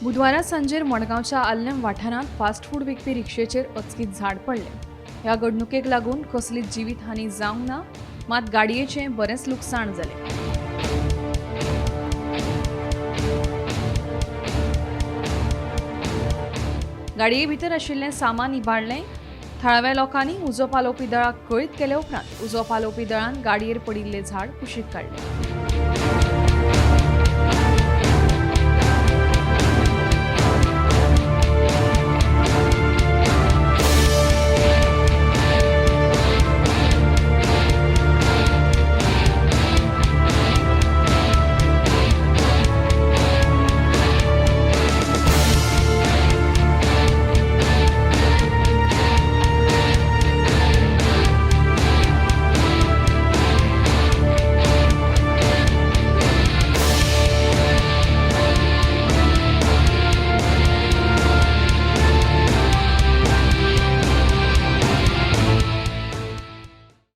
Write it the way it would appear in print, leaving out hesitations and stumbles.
बुधवारा सांजेर मडगांवच्या आल्लेम वाठारांत फास्ट फूड विकपी रिक्षेचेर अचकीत झाड पडलें. ह्या घडणुकेक लागून कसलीच जिवीत हानी जावंक ना, मात गाडयेचें बरेंच लुकसाण जालें. गाडये भितर आशिल्लें सामान इबाडलें. थळाव्या लोकांनी उजो पालोवपी दळाक कळीत केले उपरांत उजो पालोवपी दळान गाडयेर पडिल्लें झाड कुशीक काडलें.